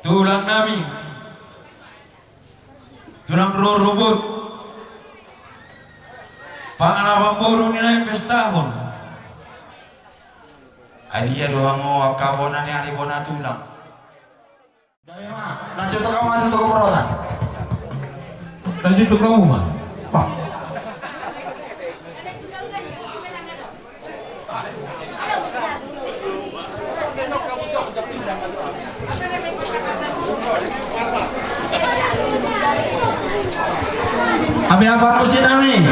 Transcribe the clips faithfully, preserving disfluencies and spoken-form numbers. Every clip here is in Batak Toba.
Tulang nami, tulang rorobot, pangalapan boru ni na pestahon. Ai dia do hamu angka bona ni ari bona tulang. Gabe ma, lanjut tu kamu, lanjut tu kamu, Rotan. Lanjut tu kamu ma. Wah. Ami apa musim nami?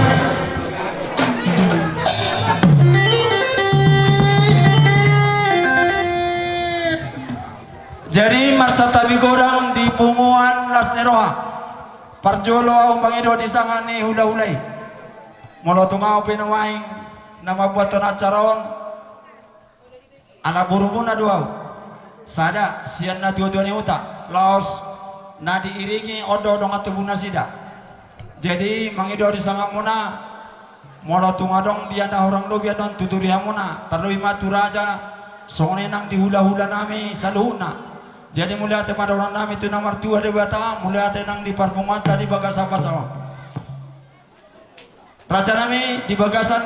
Jadi marsantabi godang di punguan las ni roha. Parjolo ahu mangido di sanga ni hulahula i. Molo tung ahu pe nuaeng na mambuathon acara on, anak borumuna do ahu. Sada sian natuatua ni huta laos na diiringi on do dongan tubu nasida. Jadi mangido di sangamuna, molo tung adong dia na hurang lobi annon tuturi hamuna, tarlobi ma tu raja, songon i nang di hulahula nami saluhutna. Jadi mauliate ma dohonon nami tu na martua Debata, mauliate nang di parpunguanta di bagasan basa on. Raja nami di bagasan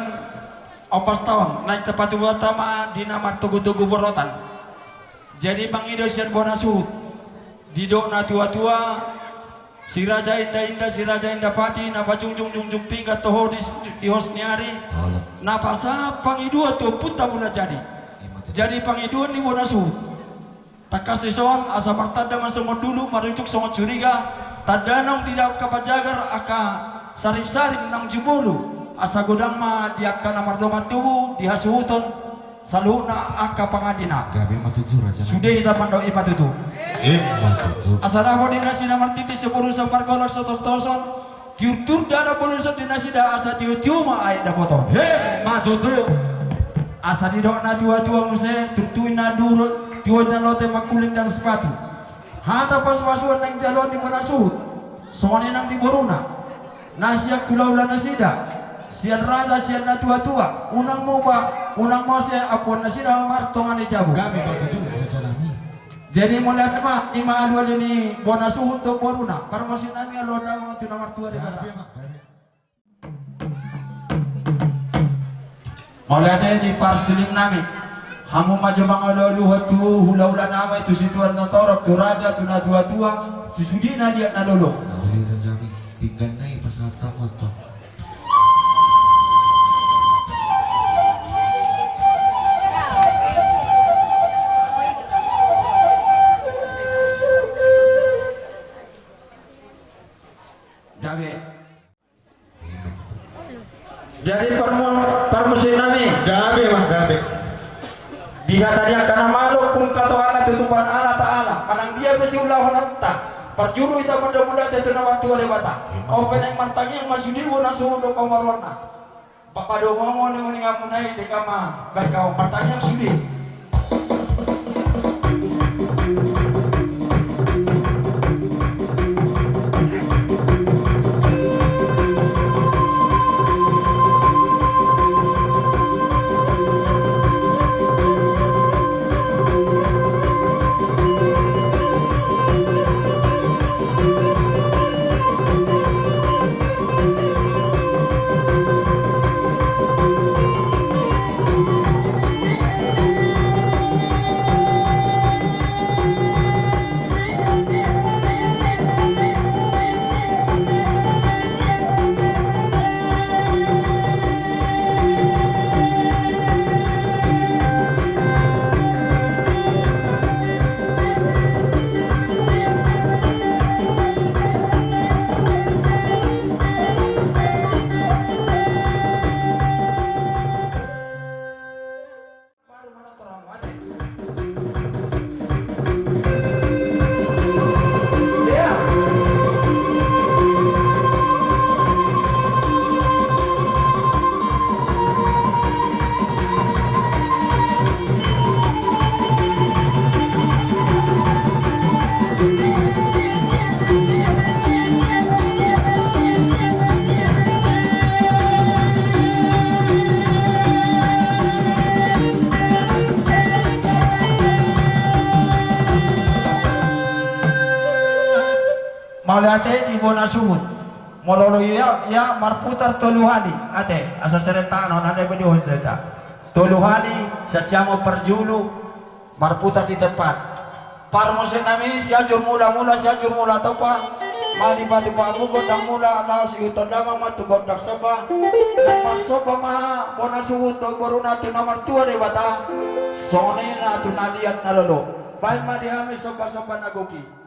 ombasta on, naeng tapatubuanta ma di na martogutogu borrotan. Jadi mangido sian bona suhut, didok natuatua, si raja indainda, si raja indapati, na pajungjung jungjung pinggan toho di, di hos ni ari, na pasahat pangidoan tu Ompunta Mulajadi. Jadi pangidoan ni bona suhut. Tangkas dison asa martanda ma songon dulu, marujuk songon curiga, tanda naung di angka pajagar, angka saringsaring naung jumolo, asa godang ma di angka na mardongan tubu di hasuhuton saluhutna angka pangadian. Gabe ma tutu, raja nami. Sude hita mandok i ma tutu. I ma tutu. Asa dapot di nasida martiti, saboru sa margolak, satostoson. Tiurtiur dalan bolon son di nasida, asa tiotio ma aek dapoton. He, ma tutu. Asa didok natuatua muse, turtu i na durut, tio i na lote, mangkuling di atas batu. Hata pasupasuan naeng jaloon ni bona suhut, songon i nang di boruna. Na sian hulahula nasida, sian raja, sian natuatua, unang muba, unang mose ampuon nasida martonga ni jabu. Gabe ma tutu, raja nami. Jadi mauliate ma, i ma alualu ni bona suhut dohot boruna, parmusim nami, alualu nama tu na martua Debata. Mauliate di parsilim nami. Hamu ma jo mangalualuhon tu hulahula nami, tu situan na torop, tu raja, tu natuatua, tu sude na liat na lolo. Uli raja nami, pinggan nai pasahat hamu antong. Gabe. Jadi parmu-, parmusim nami. Gabe ma, gabe. Di hata ni angka na malo, hungkatahon tutupan Allah Taala, manang dia pe siulahononta, parjolo hita mandok mauliate tu na martua Debata. On pe naeng martangiang ma sude bona suhut dohot hamu marrohana. Padomu ma uninguninganmuna i, denggan ma baen hamu, martangiang sude. Mauliate di bona suhut. Molo olo ia, ia marputar tolu hali. Ate, asa serentanon, ate pe di hol deta. Tolu hali, sian siamun parjulu, marputar di tempat. Parmusik nami, Sianjur Mula, Mula, Sianjur Mula Topa. Mali batu pamu gondang mula, laos ihuton damang ma tu gondang somba. Marsomba ma bona suhut dohot boruna tu na martua Debata. Songon i na tu na liat na lolo. Baen ma di hami somba-somba na goki.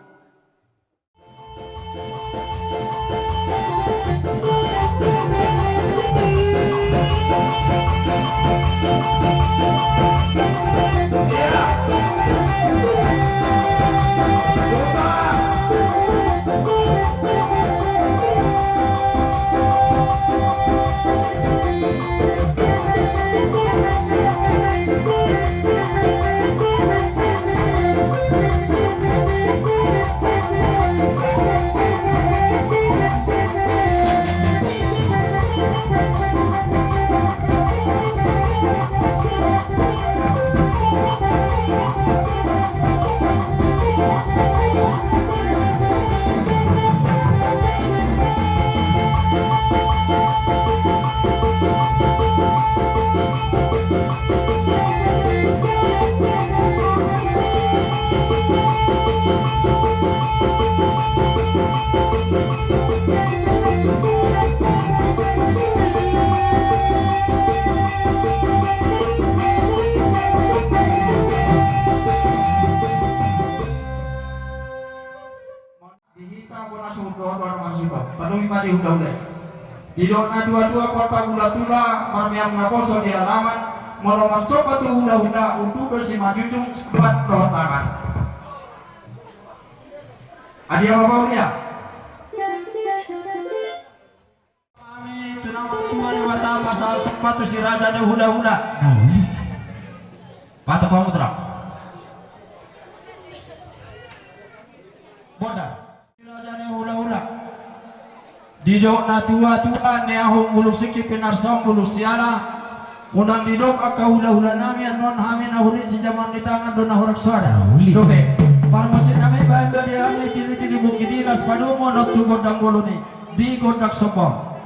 Di hita bona suhut dohot bona marsuhut. Padomi ma di hula-hula. Didok na tua-tua, parhatulan tula, marmeam naposo di alaman. Molo marsomba tu hula-hula, unduhon do simanjujung, bat dohot tangan. Adia ma paulia. Hami tu na martua Debata pasal somba tu si raja ni hula-hula. Patop hamu, Tulang. Bonda. Si raja ni hula-hula. Didok na tua-tua, niahum bulung singkir pinarsaum bulung siala. Unang didok angka hula-hula nami, annon hami na hurit, sijaman ni tangan do na hurang soada. Dope. Parmusik nami, baen ma di hami tili-tili bungki dilas, padomuhon tu gondang bolon i. Di gondang somba.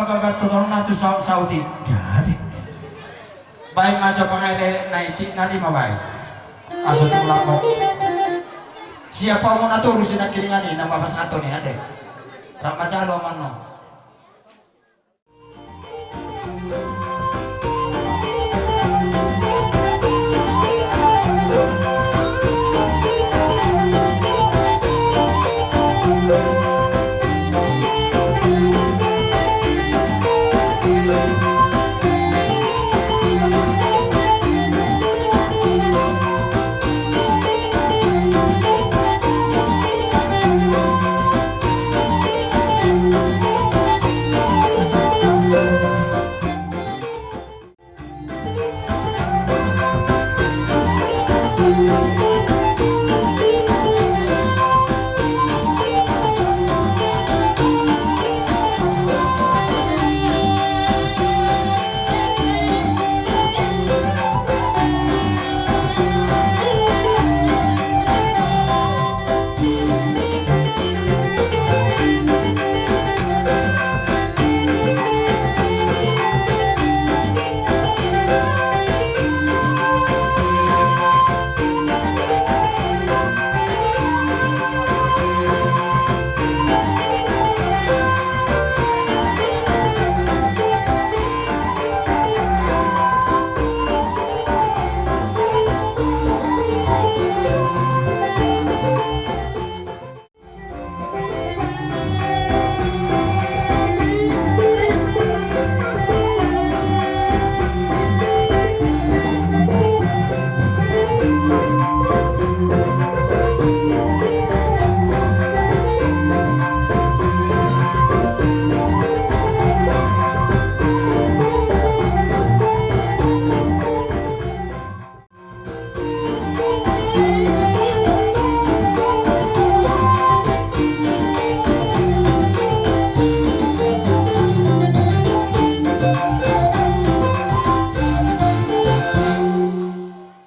Bagan tu tolong na tu saut-saut i. Jadi. Baen ma jo pangaele na i, na lima baen. Aso tu lambok. Siap hamu na tolu sian nangkiningan i na pasahathon i ate. Rap manjalo amang on.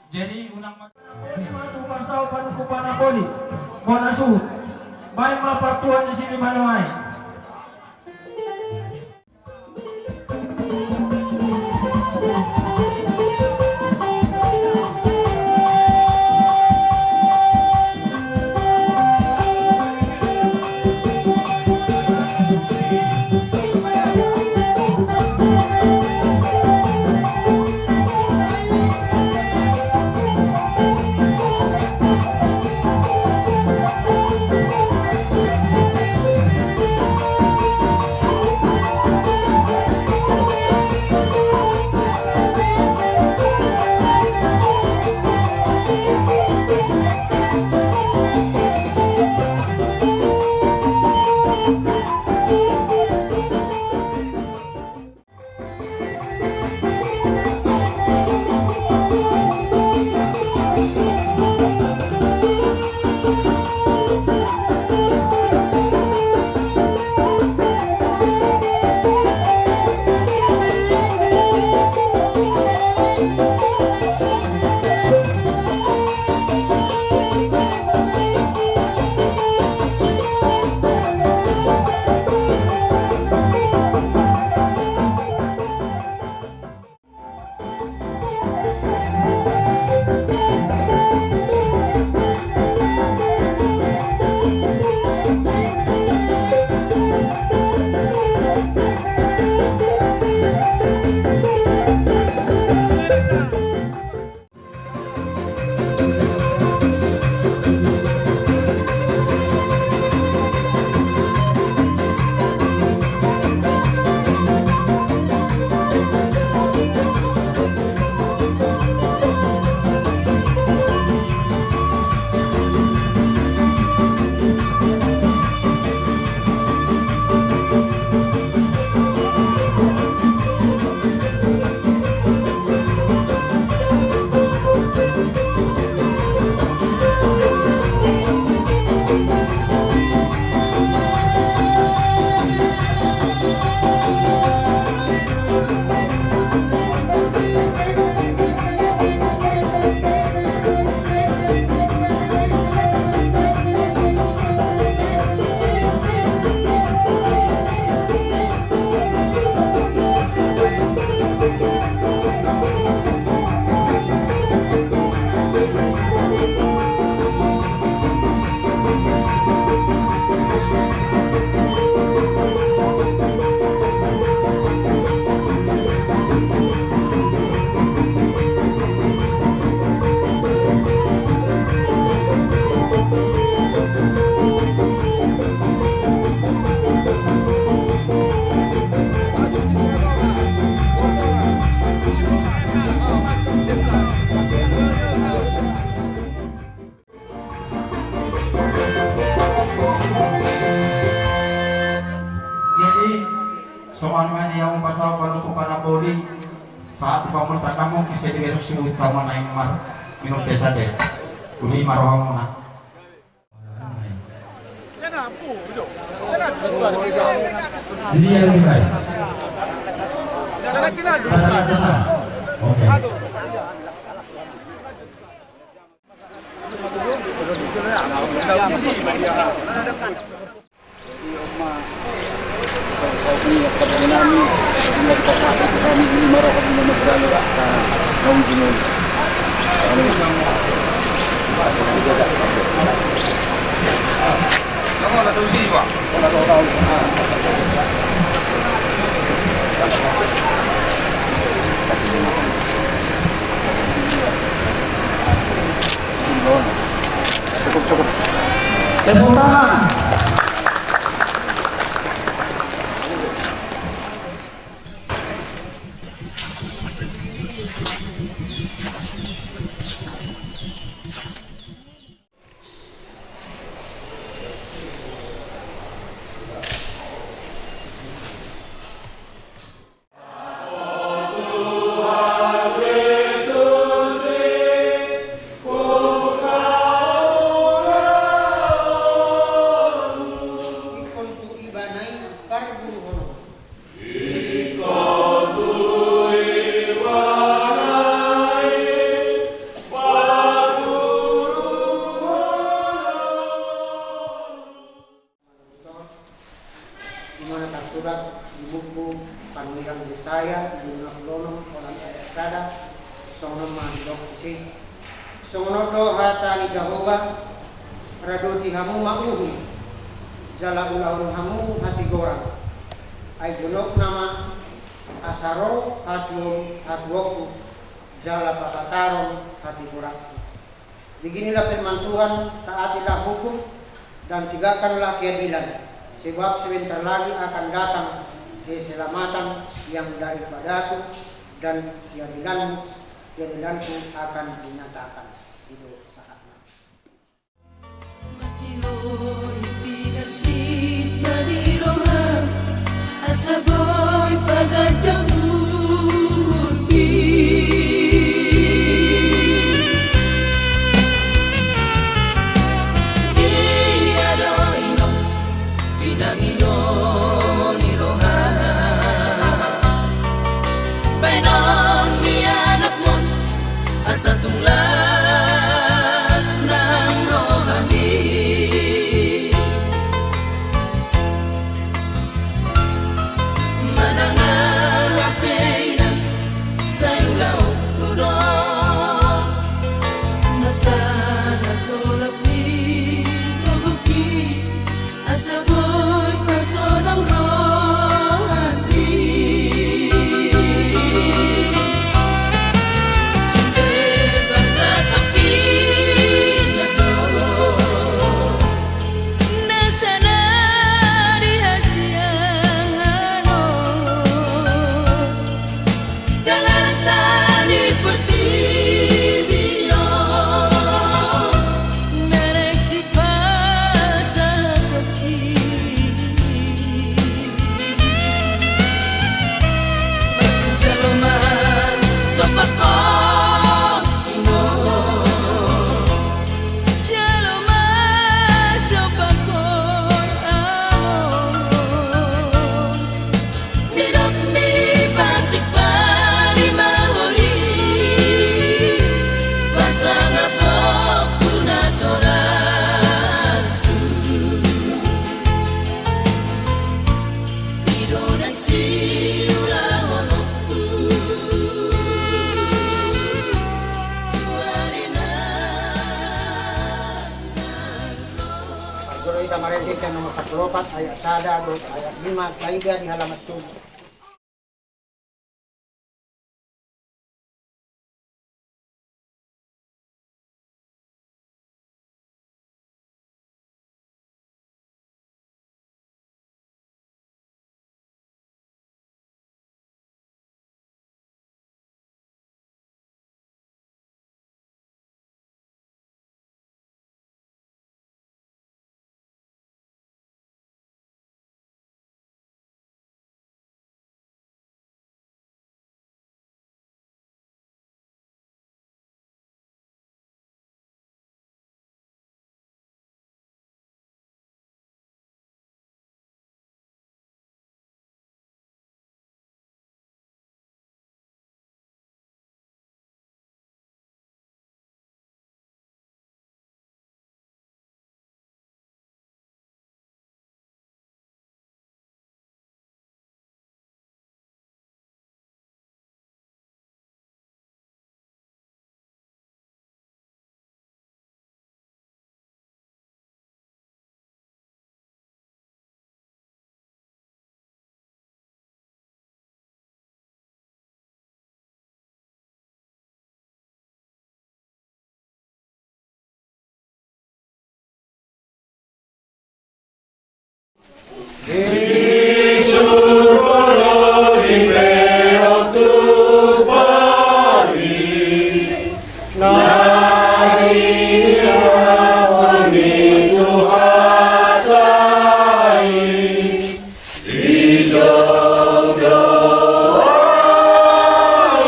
Jadi unang ma-, bona suhut. Baen ma partuan di sini manoai. Sai diberuk suhut tama naeng mar minum teh sate. Uli ma rohamuna. Dia lebih baik. Oke. Tepuk tangan. Ingkon tu Ibana i parguruhon. Di mana tarsurat di buku panurirang Jesaya, di lima pulu onom, olat ayat sada, songon on ma didok tusi. Songon on do hata ni Jahowa, radoti hamu ma uhi, jala ulahon hamu hatigoran. Ai jonok nama asa ro hatuon, hatuonku, jala papataron hatigoranku. Beginilah firman Tuhan, taatilah hukum, dan tegakkanlah keadilan, sebab sebentar lagi akan datang keselamatan yang daripada-Ku, dan keadilanmu, keadilanku akan dinyatakan. Itu saatnya. Mati ro i pinarsinta ni roha, asa boi paganjang umurmi. Dia do i na pinangido ni roha, baenon ni anakmon, asa tung las nang rohami. Manang aha pe inang, sai ulaonku do, na sada tolap ni gogoki. Asa boi pasonang rohami. Sude parsatongkin na dolok, na sada di hasiangan on. Danganta ni portibi on, na naeng sipasahathon i. Jalo ma sompakhon, ingot. Jalo ma sompakhon, amang. Nidok ni patik panimahon i, pasangapon tu natoras. I do naeng siulahononku tu ari na Parjolo hita marende sian nomor sampulu opat ayat sada dohot ayat lima, taida di halaman tolu. Na dihilangkon ni Tuhanta i, dijou do ahu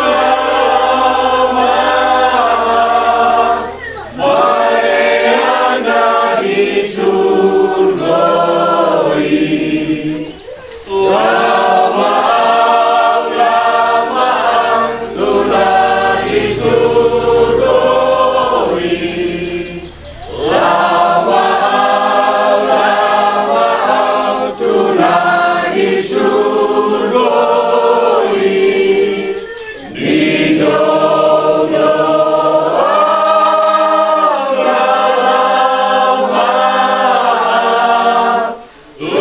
malean na di surgo i. Laho ma ahu, laho ma ahu tu na di surgo i. Laho ma ahu, laho ma ahu tu na di surgo i. Dijou do ahu, laho ma ahu tu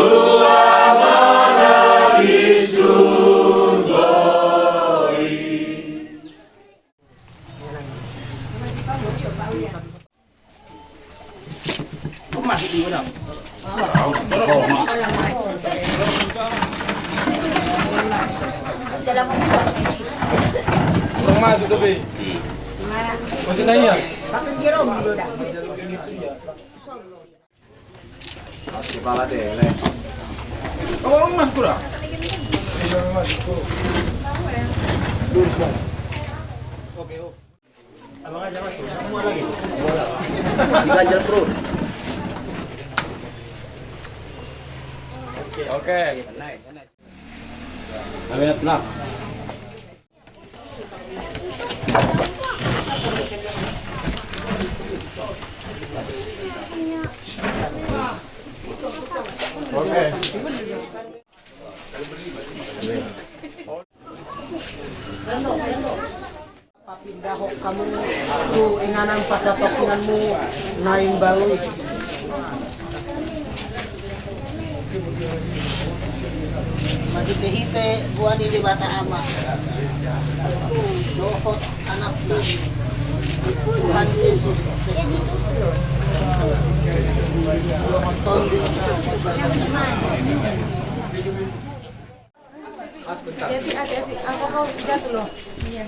Ama na di surgo i. Kurang masuk tapi. Masuk nanya. Kepala tele. Kamu rumah kurang? Oke, oh. Abang aja masuk. Semua lagi. Diganjal perut. Oke. Oke. Naik, naik. Kami nak pulang. Papindahon hamu tu inganan pasatongkinanmu na imbaru i. Marhitehite goar ni Debata Ama dohot Anakna Tuhan Jesus Kristus. Dohot Tondi. Jadi, hati-hati, aku mau jatuh loh. Iya.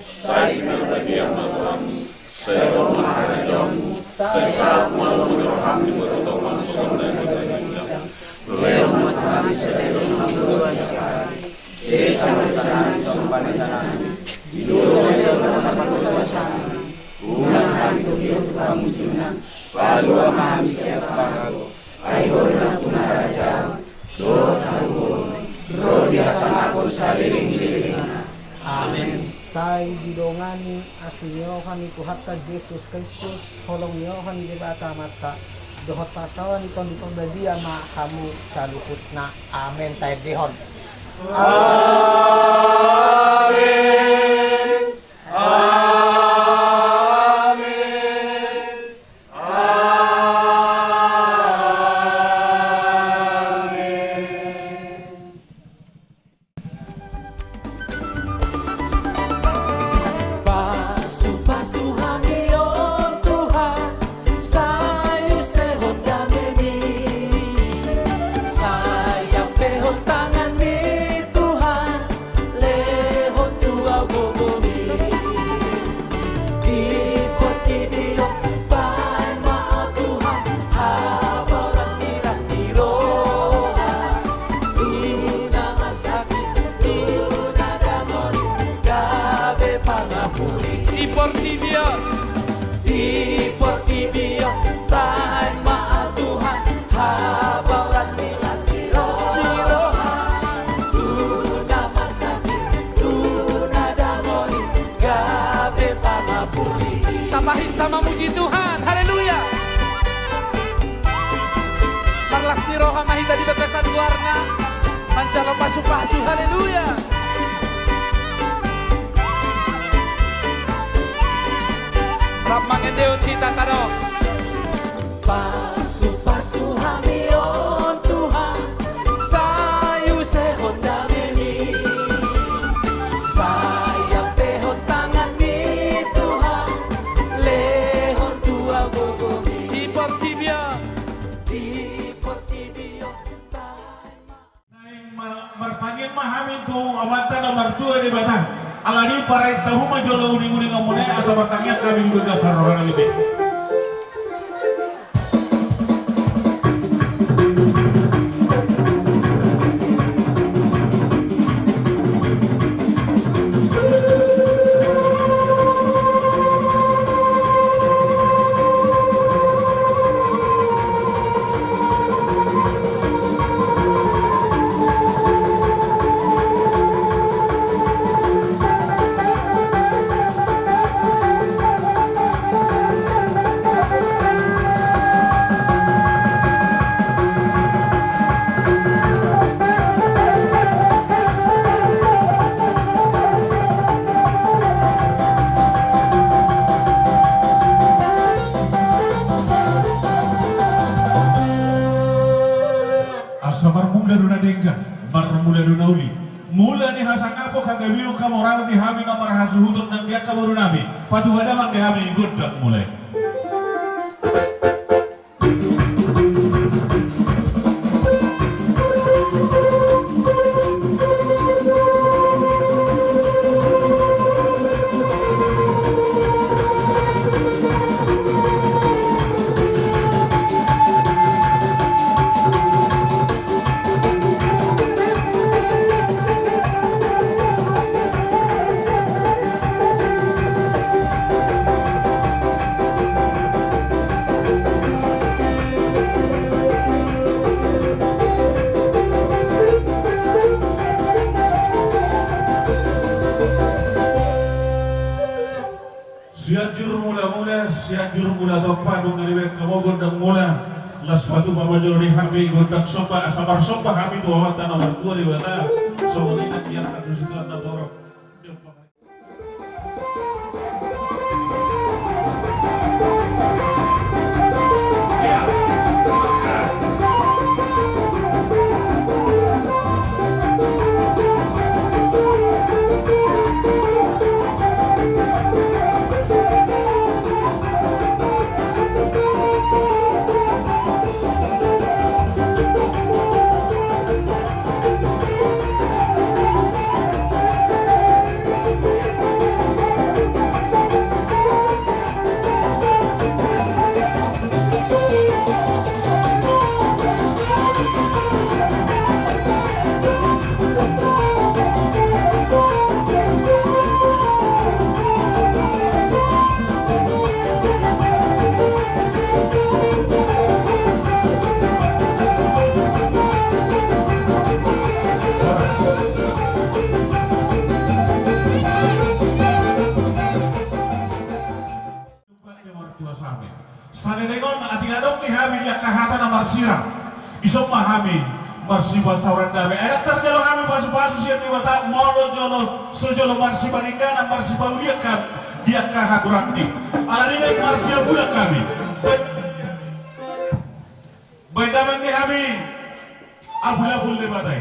Sai ma badia ma roham, sai ro ma harajaonmu, sai saut ma lomo ni roham di banua tonga on songon na di banua ginjang. Lehon ma tu hami sadari on hangoluan siapari. Sesa ma dosanami songon panesanami di dosa ni angka na mandosa hami. Unang hami togihon tu pangunjunan, palua ma hami sian pangago. Ai Ho do nampuna harajaon dohot hagogoon ro di hasangapon saleleng ni lelengna. Amen. Sai didongani asi ni roha ni Tuhanta Jesus Kristus, holong ni roha ni Debata Amanta, dohot parsaoran ni Tondi Parbadia ma hamu saluhutna. Amen. Taendehon. Amen. Amen. Pangapuli. Di portibi on. Di portibi on, baen ma Tuhan, habaoran ni las ni roha. Tu na marsakit, tu na dangol i, gabe pangapuli. Tapahinsa mamuji Tuhan, haleluya. Marlas ni roha ma hita di bagasan goarna, manjalo pasupasu, haleluya. Rap mangendehon hita tano. Pasupasu hami on Tuhan, sai usehon damemi. Sai ampehon tanganmi Tuhan, lehon tu au gogomi. Di portibi on. Di portibi on. Naeng ma-, martangiang ma hami tu Amanta na martua Debata. Alani i paraet hamu ma jolo uninguninganmuna i asa martangiang hami di bagasan roha na leleng. Asa marmula do na denggan, marmula do na uli. Mula ni hasangapon, hagabeon, hamoraon di hami na marhasuhuton nang di angka boru nami. Patupa damang di hami gondang mula i. Sianjur Mulamula, Sianjur Mulatompa, dung na dibaen hamu gondang mula, laos patupa ma jolo di hami gondang somba, asa marsomba hami tu Amanta na martua Debata. Songon i nang di angka tusi Tuhan na torop. Saleleng on, atik adong di hami di angka hata na marsirang, dison ma hami marsipasaoran dame. Ai ndang tarjalo hami pasupasu sian Debata molo jolo so jolo marsiparingganan, marsipaulian hami di angka haturanmi. Alani i marsiabulan hami. Baen damang di hami abulabul Debata i.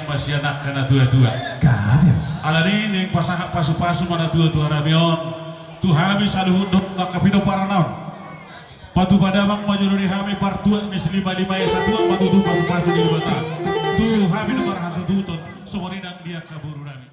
ma sian angka na tua-tua. Gabe. Alani i naeng pasahat pasu-pasu ma na tua-tua nami on tu hami saluhut dohot angka pinomparan on. Patupa damang ma jolo di hami partuat ni silima-lima i, satuat ma tutu pasu-pasu ni Debata tu hami na marhasatuhuton songon i nang di angka boru nami.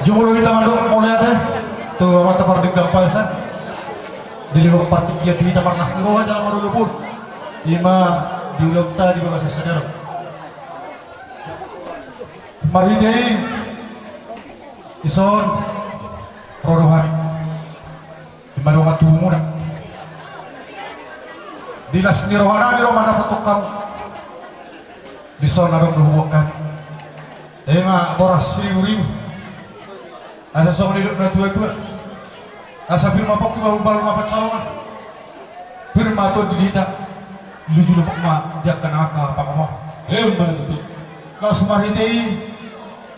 Jumolo hita mandok mauliate tu Amanta Pardenggan Basa. Dilehon partingkian tu hita marlas ni roha jala marolopolop. Ima di ulaonta di bagasan sadari on. Marhite i, dison ro do hami. Ima dongan tubumuna. Di las ni rohanami ro mandapothon hamu. Dison adong do huboan hami. Ima boras siriburibu. Asa songon nidok natuatua. Asa pir ma pongki, balga ma pansalongan. Pir ma tondi di hita. Luju lopok ma di angka na angka pangomoan. Ima tutu. Laos marhite i,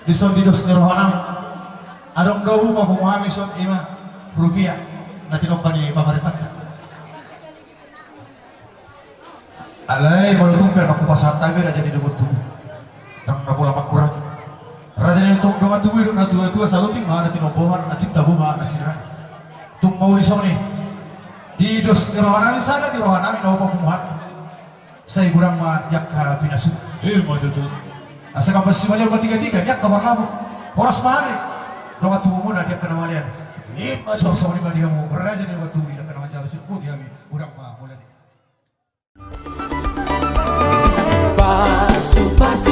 dison di dos ni rohanami. Adong do hupapungu hami dison ima rupia na tinompa ni pamarentanta. Alai molo tung pe ndang hupasahat hami raja ni dongan tubu, ndang na pola mangkurangi. Raja ni dongan tubu, didok natuatua, saluhutna ma na tinompoman, ansi tabo ma na sinirang. Tung mauli songon i, di dos ni rohanami, sada di rohanami na hupapungu hami. Sai godang ma di angka pinasuna. Ima tutu. Asa gabe sibalion ma tigatiga di angka parlamu. Horas ma hami dongan tubumuna di angka na malean. Ima tutu. Songon i ma di hamu raja ni dongan tubu, di angka na manjalo, sai boti hami, godang ma mauliate. Pasupasu